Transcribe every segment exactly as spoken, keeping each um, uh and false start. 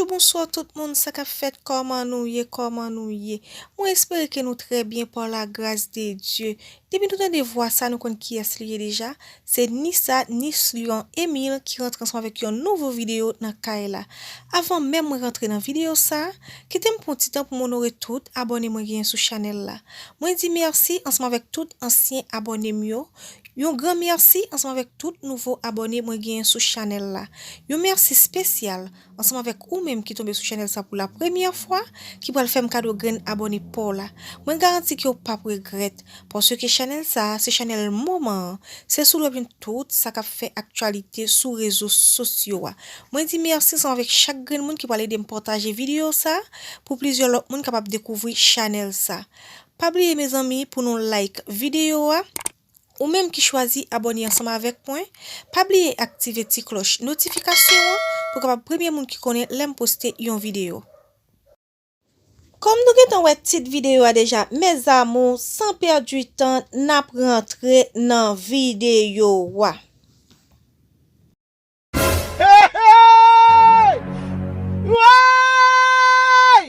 Bonswa tout moun, sa k ap fèt, kòman nou ye, kòman nou ye? Mwen espere ke nou trè byen pa la gras de Dye. Depi nou tande vwa sa, nou konn kiyès li ye deja. Se ni sa, ni Lyon Emile ki rantre ansanm avèk yon nouvo videyo nan kay la. Avan menm mwen rantre nan videyo sa, kite m pran ti tan pou m onore tout abòne mwen genyen sou chanèl la. Mwen di mèsi ansanm avèk tout ansyen abòne m yo. Yon gran mèsi ansanm avèk tout nouvo abòne mwen genyen sou chanèl la. Yon mèsi espesyal ansanm avèk ou menm ki tonbe sou chanèl sa pou la premyè fwa, ki pral fè m kado grenn abòne pa w la. Mwen garanti ke w p ap regrèt, paske chanèl sa a se chanèl moman an. Se sou li w ap jwenn tout sa k ap fè aktyalite sou rezo sosyo a. Mwen di mèsi ansanm avèk chak grenn moun ki pral ede m pataje videyo sa a pou plizyè lòt moun kapab dekouvri chanèl sa. Pa bliye mezanmi pou nou like videyo a. Ou menm ki chwazi abòne ansanm avèk mwen, pa bliye aktive ti klòch notifikasyon an pou w kapab premye moun ki konnen lè m poste yon videyo. Kòm nou gentan wè tit videyo a deja, mes amours, san pèdi tan, n ap rantre nan videyo a. Hey, hey! Woy!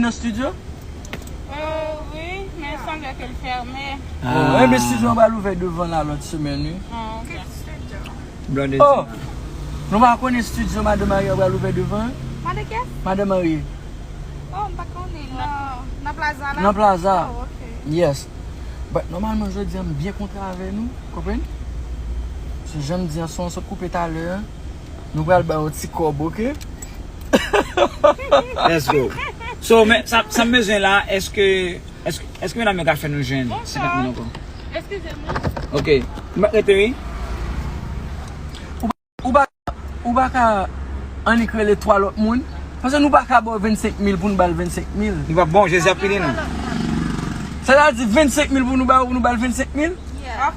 Nan estidyo? Euh, wi, men sanble ke l fèmen. Oh, enben estidyo an pral ouvè devan la lòt semèn, wi. Ah, ok. Oh! Nou pa konn estidyo madan Maria pral ouvè devan? Madan kiyès? Madan Maria. Oh, m pa konnen. Nan, nan plaza la? Nan plaza. Oh, ok. Yes. But nòmalman jodi a m byen kontre avè nou, konprann? Se jan m di an, se yon sòt koupe talè an. Nou pral ba yon ti kòb, ok? Let's go. So, men, sa, sa m bezwen la, èske, èske, èske medam yo ka fè nou jwenn senkant mil ankò? Eskize m. Ok. M ap rete, wi. Ou pa, ou pa ka annik rele twa lòt moun? Paske nou pa ka ba w vennsenk mil pou nou ba l vennsenk mil. Nou pa bon, Jezi ap pini nou. Sa ta di vennsenk mil pou nou ba w, pou nou ba l vennsenk mil? Yeah.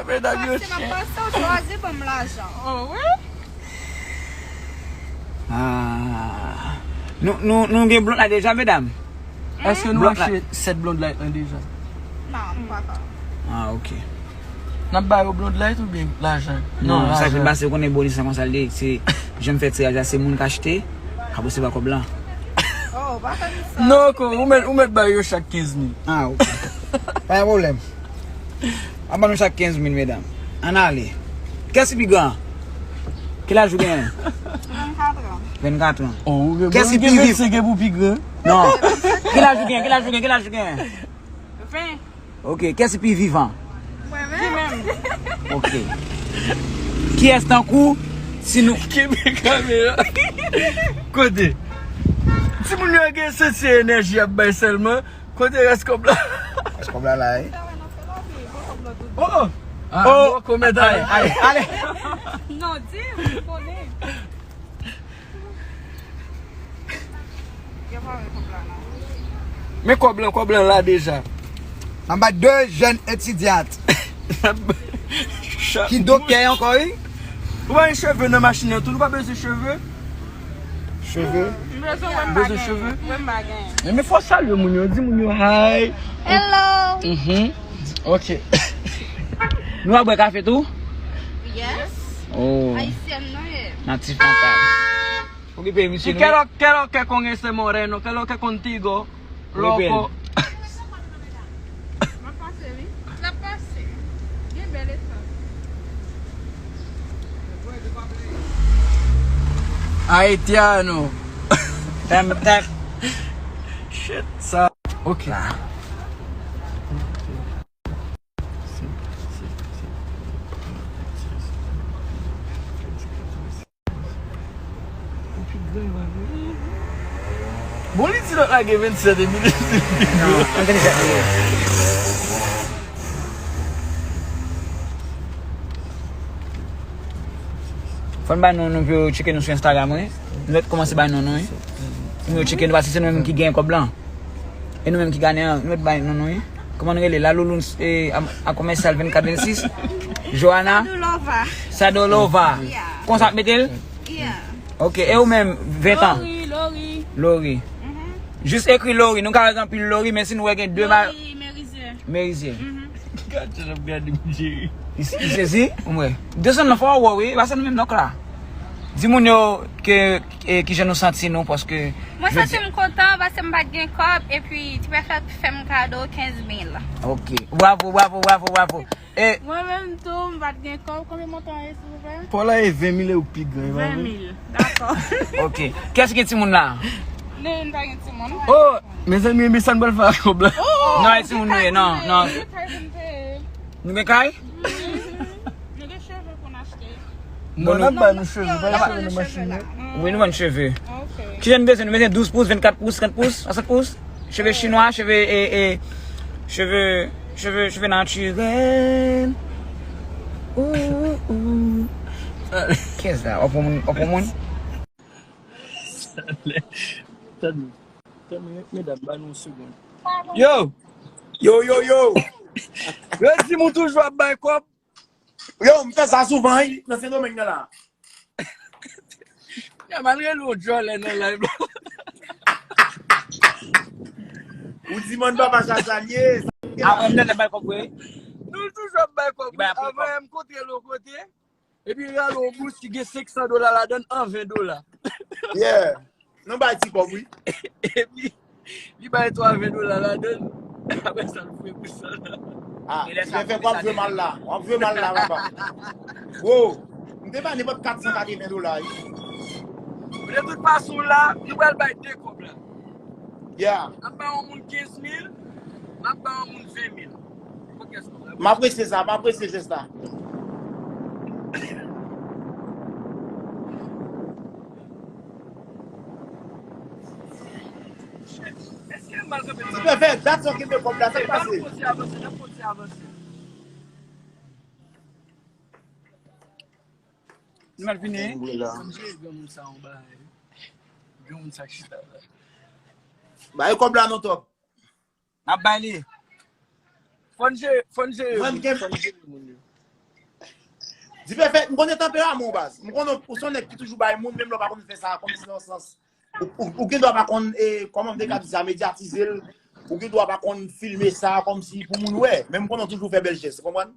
Medam yo Paske m ap panse w chwazi ban m lajan. Oh, wi. Ah. Nou, nou, nou gen blòk la deja, medam? Èske nou Blòk la- achte sèt blond light lan deja? Non, m pa ka. Ah, ok. N ap ba yo blond light oubyen lajan? Non, sa ki Lajan. Pase, ou konnen Boni sa konsa l ye. Se, jan m fè tiraj la, se moun k achte, k ap resevwa kòb lan. Oh, pa fè m sa. Non, ko, ou mèt, ou mèt ba yo chak kenz mil. Ah, ok. Pa gen pwoblèm. An ban nou chak kenz mil, medam. Ann ale. Kiyès ki pi gran? Kilaj ou genyen? Vennkat an. Vennkat an. Oh, ou gen Kiyès ki gen pi viv? Vennsenk e pou pi gran. Non. Kilaj ou genyen? Kilaj ou genyen? Kilaj ou genyen? Ven. Ok. Kiyès ki pi vivan? Mwen menm. Ok. Kiyès tankou si nou Kenbe kamera. Kote? Timoun yo gen santi enèji ap bay sèlman. Kote rès kòb la? Rès kòb la la, wi. Oh! Ah, Oh! bon, komèt ale, ale, ale. Non, di m, m konnen. Yo pa wè kòb la, non. Men kòb lan, kòb lan la deja. Anba de jèn etidyant ki doktè ankò, wi. Ou pa gen cheve nan machin nan tou, nou pa bezwen cheve. Cheve. M bezwen wè m Bezwen bagen. Cheve? Wè m bagen. Men fò salye moun yo, di moun yo hi. Hello. Mhm. Ok. Nou ap bwè kafe tou? Yes. Oh, Ayisyèn nou ye. natif natal. Okipe misye nou. Quiero, quiero que con ese moreno, quiero que contigo, loco. M ap pase, wi. L ap pase. Gen bèl eta. Haitiano. Tèm, tèm. Shit, sa. Ok. Bon, li di lòt la gen vennsèt epi li di Non, an teni chat li ye. Fò n bay non nou pou yo tcheke nou sou Instagram, wi. Nou mèt kòmanse bay non nou, wi. Pou yo tcheke nou, paske se nou menm ki genyen kòb lan. E nou menm ki genyen an, nou mèt bay non nou, wi. Kòman nou rele? La Louloun, e, a, a komèsyal vennkat vennsis. Joana. Sadolova. Sadolova. Yeah. Konsa ap mete l? Yeah. Ok, e ou menm, ven tan? Lori, Lori. Lori. Mhm. Jis ekri Lori. Nou ka wè anpil Lori, men si nou wè gen de ma- Lori Merizier. Merizier. Mhm. Gad jan ap gade m, Jerry. Li, li sezi? Mwen. Desann nan fò w wè, wi. Pase nou menm nòk la. Di moun yo ke, e, kijan nou santi nou, paske Mwen santi m kontan paske m pa t gen kòb, epi Ti Pèfèt fè m kado kenz mil. Ok. Bravo, bravo, bravo, bravo. E Mwen menm tou, m pa t gen kòb. Konbyen montan ye, silvouplè? Paula e ven mil e ou pi gran, e pa vre? Ven mil. Dakò. Ok. Kiyès ki gen timoun la? Li pa gen timoun. Oh, mezanmi, men sa n pral fè ak kòb la. Non, e timoun nou ye, non, non. Nou gen kay? Nou gen cheve pou n achte. Non, n ap bay nou cheve, bay cheve nan machin nan. Wi, nou vann cheve. Kijan nou bezwen? Nou bezwen douz pous, vennkat pous, trant pous, swasant pous? Cheve chinwa, cheve, e, e, cheve, cheve, cheve natirèl. Ou, ou, ou. Kiyès la? W ap pran moun, w ap pran moun? Tande, tande, medam, ba nou yon segonn. Yo! Yo, yo, yo! Yo di m ou toujou ap bay kòb. Yo, m fè sa souvan, wi, nan Sendomeng nan la. Ya, malgre nou djòlè nan live la. Ou di, man, papa, sa, sa l ye. Avan m nan bay kòb, wi. Nou toujou ap bay kòb, wi. Avan m kontre l yon kote. Epi rale yon bous ki gen senk san dola ladan l an ven dola. Yeah. Nou bay ti kòb, wi. Epi, li bay twa ven dola ladan l. Apre sa, l fouye bous sa la. Ah, Ti Pèfèt, w ap jwe mal la. W ap jwe mal la, papa. Bro, m te bay nenpòt kat san katreven dola, wi. De tout fason la, nou pral bay de kòb la. Yeah. N ap bay yon moun kenz mil, n ap bay yon moun ven mil. Pou kiyès kòb la? M apresye sa, m apresye jès la. Ti Pèfèt, dat sa w kenbe kòb la, sa k pase? N ap fon ti avanse, n ap fon ti avanse. Nou mal vini. Konn jere granmoun sa yon bagay. Granmoun sa k chita la. Bay kòb la non, Top. N ap bay li. Fò n jere, fò n jere, fò n jere moun yo. Ti Pèfèt, m konnen tanperaman w, baz. M konnen ou se yon nèg ki toujou bay moun, menm lè w pa konn fè sa kòmsi nan sans. Ou, ou, ou gen dwa pa konn, e, kòman m te ka di sa, medyatize l. Ou gen dwa pa konn filme sa kòmsi pou moun wè. Men m konnen w toujou fè bèl jès, ou konprann?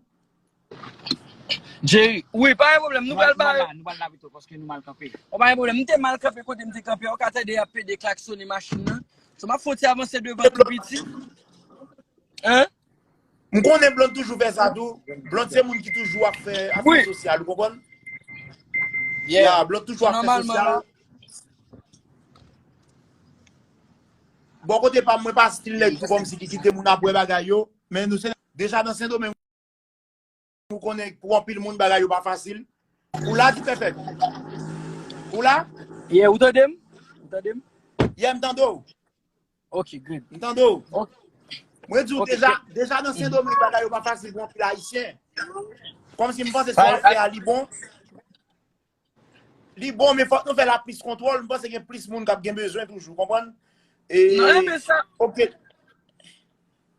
Jerry, wi, pa gen pwoblèm, nou pral bare. Nou pral la pito, paske nou mal kanpe. O, pa gen pwoblèm, m te mal kanpe kote m te kanpe a, ou ka tande y ap pede klaksonnen machin nan. So, m ap fon ti avanse devan tou piti. Hein? M konnen Blonde toujou fè sa tou. Blonde se moun ki toujou ap fè afè sosyal, ou konprann? Yeah, Blonde toujou ap fè sosyal. Bò kote pa m, mwen pa stil nèg tou kòmsi ki kite moun ap wè bagay yo. Men nou se deja nan Sendomeng. Ou konnen pou anpil moun bagay yo pa fasil. Ou la, Ti Pèfèt? Ou la? Yeah, ou tande m? Ou tande m? Yeah, m tande w. Ok, good. M tande w. Ok. Mwen di w deja, deja nan Sendomeng bagay yo pa fasil pou anpil Ayisyen. Kòmsi m panse sa w ap fè a li bon. Li bon, men fòk nou fè l ak plis kontwòl. M panse gen plis moun k ap gen bezwen toujou, konprann? E, nan men sa, ok.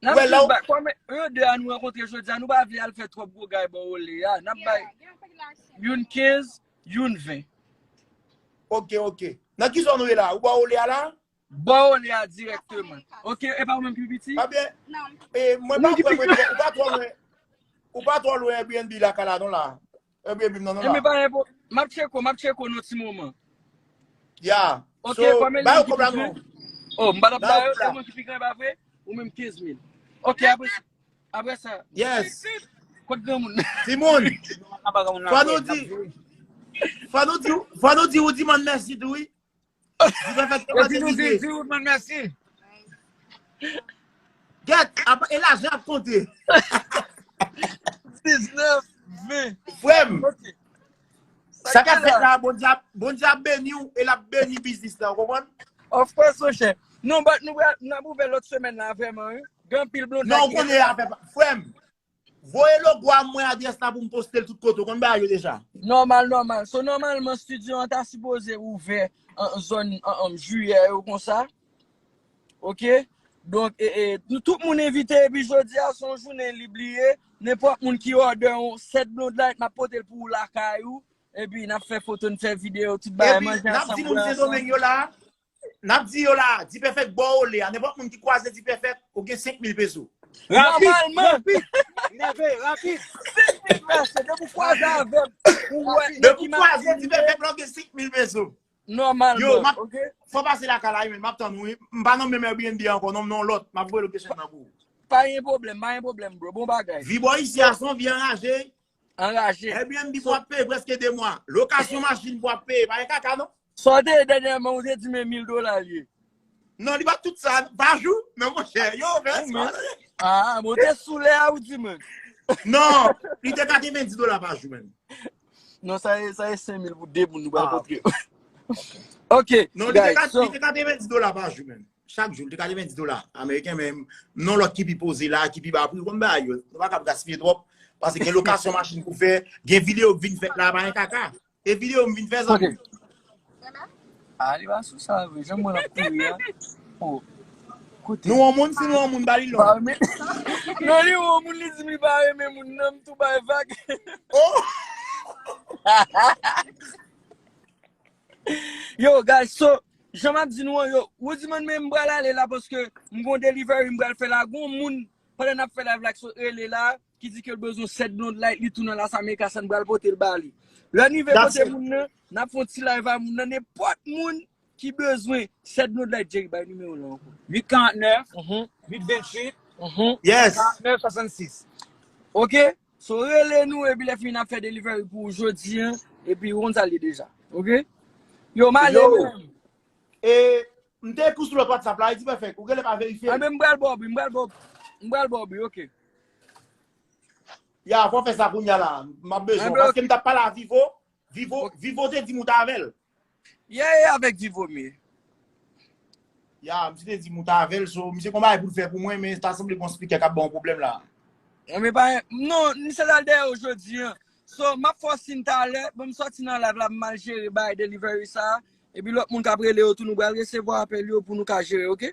N ap jis bay, kòm yo de a nou rankontre jodi a, nou pa vle al fè twòp gwo gay bò Ole a. N ap bay youn kenz, youn ven. Ok, ok. Nan ki zòn ou ye la? Ou bò Ole a la? Bò Ole a dirèkteman. Ok, e pa ou menm ki pi piti? Ebyen, e, mwen pa kwè mwen twò, ou pa twò lwen, ou pa twò lwen Airbnb lakay la non la. Ebyen, non, non, la. Ebyen, pa gen pwoblèm. M ap tcheke w, m ap tcheke w nan ti moman. Ya. Ok, so, kòman ba yo kòb la non. Oh, m pa t ap ba yo, se mwen ki pi gran, pa vre? Ou menm kenz mil. Ok, apre, apre sa. Yes. Kot granmoun? Timoun. Fò nou di, fò nou di, fò nou di ou di mann mèsi tou, wi. Di pèfèt. Yo di nou di, di ou mann mèsi. Gèt, apa, e lajan ap konte. Diznèf, ven. Frè m. Ok. Sa k ap fèt la, Bondye ap, Bondye ap beni w e l ap beni biznis la, ou konprann? Of course, monchè. Non, but nou pral, n ap ouvè lòt semèn la, vrèman, wi. Gen anpil blondè ki... Non, ou konnen afè pa, frè m. Voye logo a mwen, adrès la pou m poste l tout kote. Ou konn bagay yo deja. Nòmal, nòmal. So, nòmalman, estidyo an ta sipoze ouvè an, an zòn, an, an jiyè yo konsa. Ok? Donk, e, e, nou tout moun envite, epi jodi a, se yon jounen lib li ye. Nenpòt moun ki òdè yon sèt Blonde Light, m ap pote l pou ou lakay ou. Epi, n ap fè foto, n fè videyo, tout bagay, manje ansanm, bwè ansanm. Epi, n ap di moun Sendomeng yo la, n ap di yo la, Ti Pèfèt bò Ole a, nenpòt moun ki kwaze Ti Pèfèt, ou gen senk mil peso. Rapid, nòmalman, rapid. Leve, rapid. Senk mil peso, depi w kwaze avè m, ou wè, depi w kwaze, ti bebe blòke senk mil peso. Nòmalman, yo, m ap, ok? Fò pase lakay la, wi, men m ap tann ou, wi. M pa nan menm Airbnb ankò, non, m nan yon lòt. M ap voye location nan pou ou. Pa gen pwoblèm, pa gen pwoblèm, bro. Bon bagay. Vi bò isi a se yon vi anraje. Anraje. Airbnb pou ap peye prèske de mwa. Lokasyon machin pou ap peye. Pa gen kaka, non? Sa w te ye dènyèman, ou te di men mil dola l ye. Non, li pa tout sa, pa jou. Men monchè, yo, vès. Ah, men w te sou lè a, ou di, man. Non, li te katrevenndis dola pa jou, menm. Non, sa e, sa e senk mil pou de moun nou pral kontre. Ok, non, li te guys, kat-, so li te katrevenndis dola pa jou, menm. Chak jou, li te katrevenndis dola ameriken, men non lòt ki pi poze la, ki pi ba pri, ou konn bagay yo. Nou pa kab gaspiye twòp, paske gen lokasyon machin pou fè, gen videyo k vin fèt la, pa gen kaka. E videyo m vin fè, zanmi. Ok. Ah, li pa sou sa vre. Jan mwen ap kouri a. Oh. Kote? Nou yon moun, si nou yon moun, ba li lon. Pa renmen. Non, li yon moun, li di m li pa renmen moun nan, m tou bay vag. Oh! Yo, guys, so, jan m ap di nou an, yo, Woodyman, men m pral ale la paske m gon delivery m pral fè la. Gon moun, pandan n ap fè live la, ki sot rele la, ki di ke l bezwen sèt Blonde Light, li tou nan Las Américas, n pral pote l ba li. Lè n rive kote moun nan, n ap fè yon ti live a moun nan, nenpòt moun ki bezwen sèt Blonde Light, Jerry, bay nimewo l la ankò. Uit karant nèf, mhm, uit venntuit, mhm, yes, karant nèf swasannsis. Ok? So, rele nou, epi lè fini, n ap fè delivery pou ou jodi an, epi ou konn sa l ye deja. Ok? Yo, m ale menm. E, m te ekri w sou lòt WhatsApp la, li di perfect. Ou genlè pa verifye l. Anben, m pral ba w li, m pral ba w, m pral ba w li, ok. Ya, fò w fè sa kounye a la. M ap bezwen w. Paske m t ap pale a Vivo. Vivo, Vivo te di m ou t avè l. Yeah, yeah, avèk Vivo m ye. Ya, misye te di m ou t avè l, so, misye gon bagay pou l fè pou mwen, men ta sanble gon speaker k ap ba w pwoblèm la. Anben, pa, non, misye t al dèyè w jodi an. So, m ap fè w siy talè, bon, m sòti nan live la, m al jere bagay delivery sa. Epi lòt moun k ap rele yo tou, nou pral resevwa apèl yo pou nou ka jere, ok?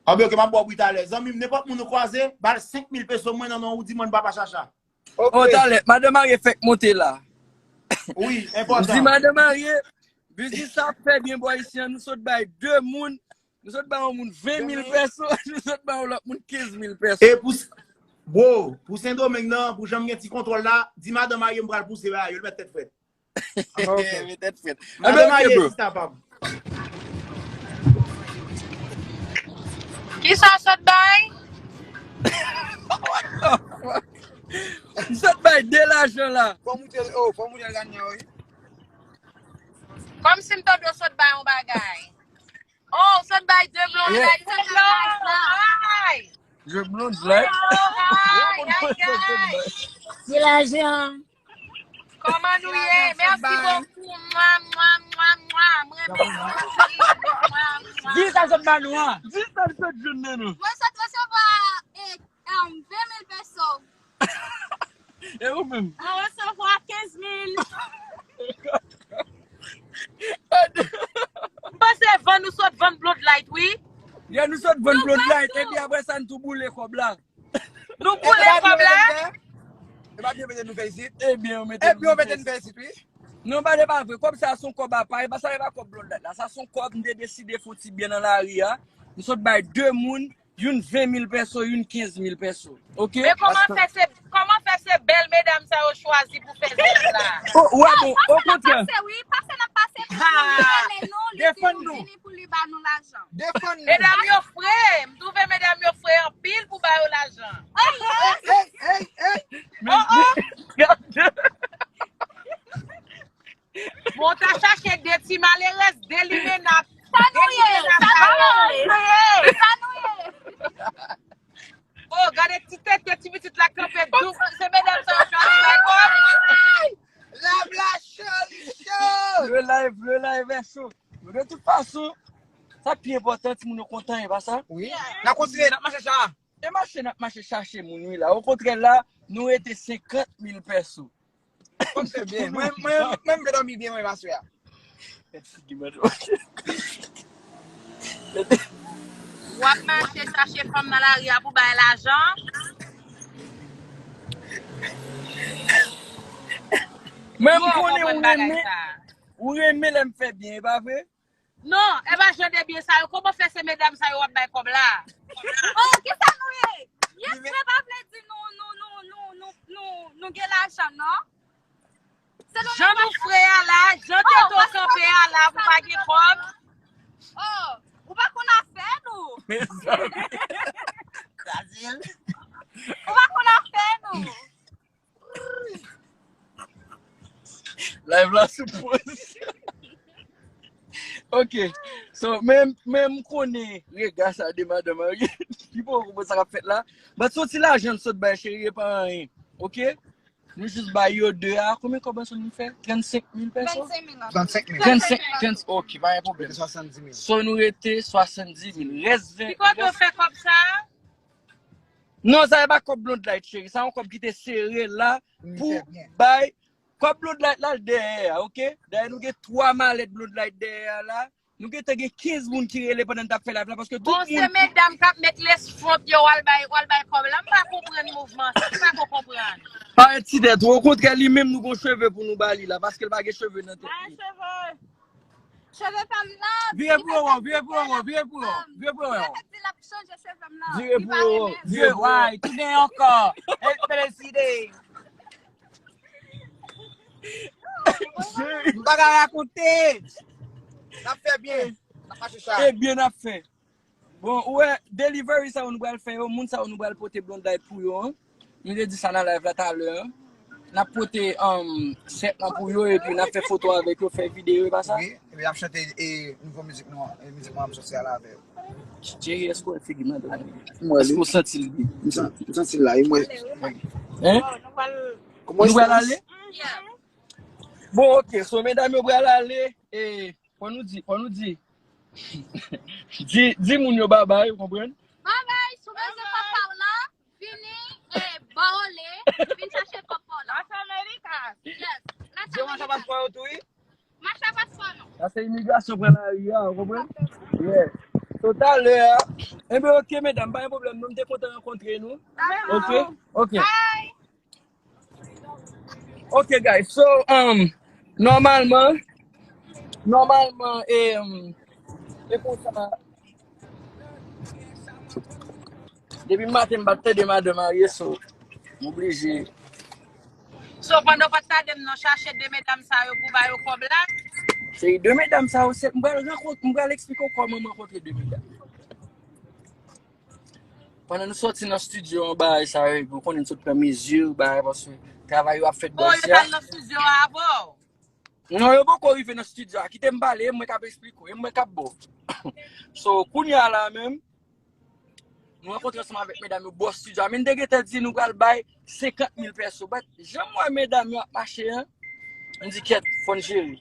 Anben, ok, m ap ba w bri talè. Zanmi m, nenpòt moun ou kwaze, ba l senk mil peso mwen nan non Woodyman Papa Chacha. Ok. Oh, talè, madan marye fèk monte la. Wi, enpòtan. Di madan marye, biznis sa ap fè byen bò isi an, nou sot bay de moun, nou sot bay yon moun ven mil peso, nou sot bay yon lòt moun kenz mil peso. E pou, bro, pou Sendomeng nan, pou jan m gen ti kontwòl la, di madan marye m pral pouse ba yo, l mèt tèt frèt. Ok. Mete tèt frèt. Madan marye, sista pa m. Kisa w sot bay? What the fuck? M sot bay de lajan la. Fò moute, oh, fò moute l gade wi. Kòmsi m tande w sot bay yon bagay. Oh, w sot bay de blond light, de blond light. De blond light. Oh, ay, ay, ay. De lajan. Kòman nou ye? Mèsi bokou. Mwa, mwa, mwa, mwa. M renmen nou. Mwa, mwa. Di sa sot ba nou an. Di sa sot jwenn nan nou. Mwen sot resevwa, eh, um, ven mil peso. E ou menm? Mwen resevwa kenz mil. M panse vann, nou sot vann Bloodlight, wi. Yeah, nou sot vann Bloodlight, epi apre sa, n tou boule kòb la. Nou boule kòb la? E pa byen mete nou fè isit. Ebyen, ou mete nou fè isit, wi. Non, pa de pa vre. Kòb sa, se yon kòb apa. E pa sa, e pa kòb Bloodlight la. Sa, se yon kòb, m te deside fè yon ti byen nan lari a. M sot bay de moun, youn ven mil peso, youn kenz mil peso. Ok? Men kòman fè se, kòman fè se bèl medam sa yo chwazi pou fè zèv la? Oh, wè, bon, okontrè. Pase, wi, pase n ap pase pou li rele nou, li di nou vini pou li ba nou lajan. Defann nou. Medam yo fre, m twouve medam yo fre anpil pou ba yo lajan. Ey, ey, ey, ey. Oh, oh. Bon, w ta chache de ti malerèz, de limena. Sa nou ye? Sa nou ye? Sa nou ye? Oh, gade ti tete ti pitit la kanpe dou. Se medam sa yo chwazi bay kòb. Live la cho, li cho. Le live, le live est chaud. Men de tout fason, sa k pi enpòtan, timoun yo kontan, e pa sa? Wi. N ap kontinye, n ap mache cha. E mache, n ap mache chache moun, wi, la. Okontrè, la, nou rete senkant mil peso. Kòm se byen. Mwen, mwen, mwen, m vle dòmi byen, mwen, aswè a. Tèt figi mwen twò. W ap mache chache fanm nan lari a pou bay lajan. Men m konnen ou renmen, ou renmen lè m fè byen, e pa vre? Non, e pa jan de byen sa yo. Kòman fè se medam sa yo w ap bay kòb la? Oh, kisa nou ye? Jan nou fre a la, jan tete w kanpe a la, pou pa gen kòb. Oh, ou pa konn afè nou. Mezanmi. Kraze l. Ou pa konn afè nou. Live la sou poz. Ok. So, men, men m konnen rega sa de madanm an. Li poko konprann sa k ap fèt la. But soti lajan l sot bay cheri, e pa anyen. Ok? Nou jis bay yo de a. Konbyen kòb ansanm nou fè? Trannsenk mil peso? Trannsenk mil. Trannsenk, trannsenk, ok, pa gen pwoblèm. Rete swasanndiz mil. So, nou rete swasanndiz mil. Rès ven. Ki kote w fè kòb sa? Non, sa e pa kòb Blonde Light, cheri. Sa yon kòb ki te sere la pou bay. Kòb Blonde Light la dèyè a, ok? Dayè, nou gen twa malèt Blonde Light dèyè a la. Nou gentan gen kenz moun ki rele pandan n t ap fè live la, paske tout moun. Bon, se medam k ap met lace front yo, w al bay, w al bay kòb la. M pa konprann mouvman sa, m pa ko konprann. Pa enkyete w, okontrè, li menm nou gon cheve pou nou ba li la, paske l pa gen cheve nan tèt li. Cheve pa m nan. Vire pou yo, vire pou yo, vire pou yo, vire pou yo. Mwen te di l ap chanje cheve m nan. Vire pou yo, vire pou yo. Why? Tounen ankò. Espere side. M pa ka rakonte. N ap fè byen. N ap mache sa. E byen n ap fè. Bon, ou wè, delivery sa yo nou pral fè yo, moun sa yo nou pral pote Blonde Light pou yo an. Nou te di sa nan live la talè an. N ap pote, um, sèt lan pou yo, epi n ap fè foto avèk yo, fè videyo, e pa sa? Wi, epi y ap chante, e, nouvo mizik nou an, e mizik mwen ap soti a la avè yo. Jerry, èske w wè figi madanm nan? Mwen, èske w santi l byen? M san-, m santi l la, e mwen. Hein? Nou pral ale? Bon, ok, so medam yo pral ale, e, fò nou di, fò nou di. Di, di moun yo babay, ou konprann? Babay, si w bezwen kòb pa w la, vini, e, ba w le, vin chache kòb pa w la. Las Americas. Yes, Las Americas. Di yo mache a paspò yo tou, wi. Mache a paspò nou. Sa se imigrasyon pran lari a, ou konprann? Yeah. So, talè a, enben, ok, medam, pa gen pwoblèm, non, m te kontan rankontre nou. Ok? Ok. Bye. Ok, guys, so, um, nòmalman, nòmalman, e, um, e konsa, depi maten m pa t tande madanm marye, so, m oblije. So, pandan w pa t tande m nan, chache de medam sa yo pou ba yo kòb la? Se de medam sa yo, se, m pral rankont-, m pral eksplike w kòman m rankontre de medam. Pandan nou sòti nan estidyo an, bagay sa yo, epi ou konnen n sot pran mezi, bagay, paske travay yo ap fèt bò isi a. Oh, yo t al nan estidyo a avè w? Non, yo poko rive nan estidyo a. Kite m pale, e mwen k ap eksplike w, e mwen k ap ba w. So, kounye a la menm, nou rankontre ansanm avèk medam yo bò estidyo a. Men n te gentan di nou pral bay senkant mil peso. But, jan m wè medam yo ap mache an, m di, "Kèt, fò n jere."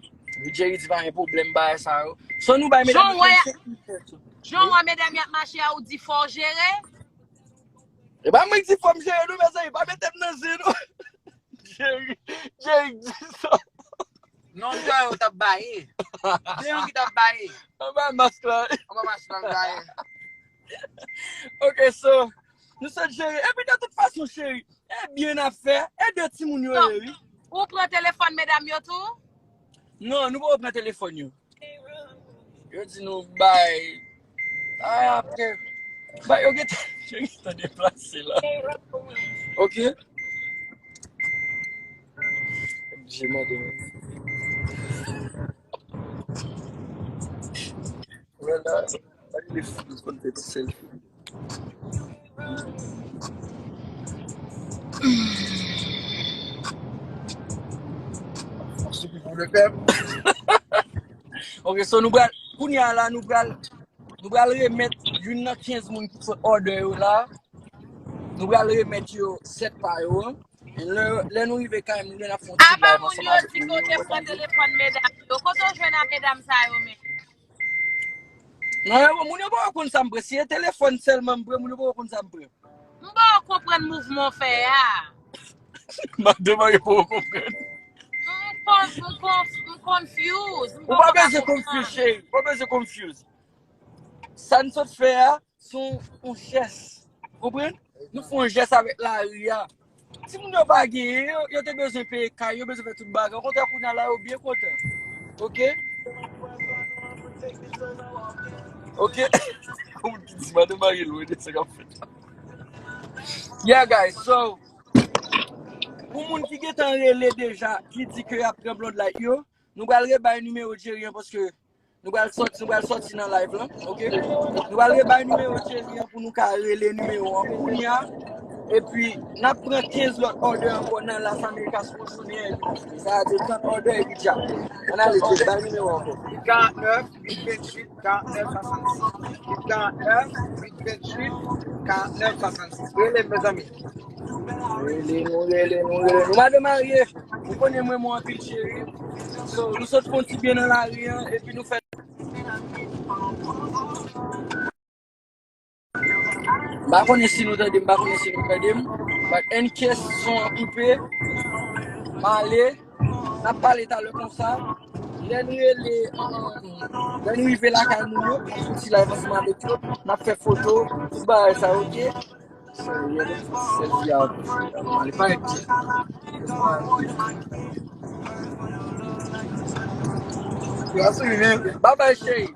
Jerry di, "Pa gen pwoblèm, bagay sa yo." So, nou bay medam yo trannsenk mil peso. Jan w wè medam y ap mache a, ou di fò w jere? E pa mwen ki di fò m jere, non, mezanmi, pa mete m nan zen, non. Jerry, Jerry di sa. Non, deyò yo t ap baye. Deyò ki t ap baye. Anba mask la. Anba mask la, l baye. Ok, so, nou sot jere. Epi, de tout fason, cheri, e byen n ap fè. E de timoun yo ye, wi. Ou pran telefòn medam yo tou? Non, nou poko pran telefòn yo. Yo di nou bay. Ah, apre. Bay, yo gentan, yo gentan deplase la. Ok? Oblije mande mwen. Wè la, gade de fou, konn fè ti selfie. Ok, so nou pral, kounye a la, nou pral, nou pral remèt youn nan kenz moun ki sot òdè yo la. Nou pral remèt yo sèt pa yo. Lè, lè nou rive kay, nou gen ap fè yon ti live ansanm avèk moun yo. Apa moun yo di ke w te pran telefòn medam yo. Kote w jwenn a medam sa yo menm? Non, yo, moun yo poko konn sa m pran. Si e telefòn sèlman m pran, moun yo poko konn sa m pran. M poko konprann mouvman w fè a. Madanm an, yo poko konprann. M con-, m conf-, m confuse. M poko ka konprann. Ou pa bezwen confuse, cheri. Ou pa bezwen confuse. Sa n sot fè a, se yon, yon jès. Konprann? Nou fè yon jès avèk lari a. Timoun yo pa genyen, yo, yo te bezwen peye kay, yo bezwen fè tout bagay. Okontrè, kounye a la, yo byen kontan. Ok? Ok? Kòm ki di, madanm marye lwen de sa k ap fèt la. Yeah, guys, so, Pou moun ki gentan rele deja, ki di ke y ap pran Bloodlight yo, nou pral rebay nimewo Jerry an paske nou pral sòti, nou pral sòti nan live lan, oke? Nou pral rebay nimewo Jerry an pou nou ka rele nimewo an kounye a. Epi, n ap pran kenz lòt order ankò nan Las Américas pou jounen an. Sa a di trant order epi dja. Ann ale, Jerry, bay nimewo ankò. Karant nèf, uit venntuit, karant nèf, swasannsis. Uit karant nèf, uit venntuit, karant nèf, swasannsis. Rele m, mezanmi. Rele nou, rele nou, rele nou. Madan Marye, ou konnen mwen, mwen anpil cheri. So, nou sot fè yon ti byen nan lari an, epi nou fè. M pa konnen si nou tande m, m pa konnen si nou tande m. But in case son an koupe, m ale. N ap pale talè konsa. Lè n rele, um, lè n rive lakay moun yo, n ap fè ti live ansanm avèk yo, n ap fè foto, tout bagay sa, oke? Sèlvi a, sèlvi a, li pa gen pye. Bye bye, cheri.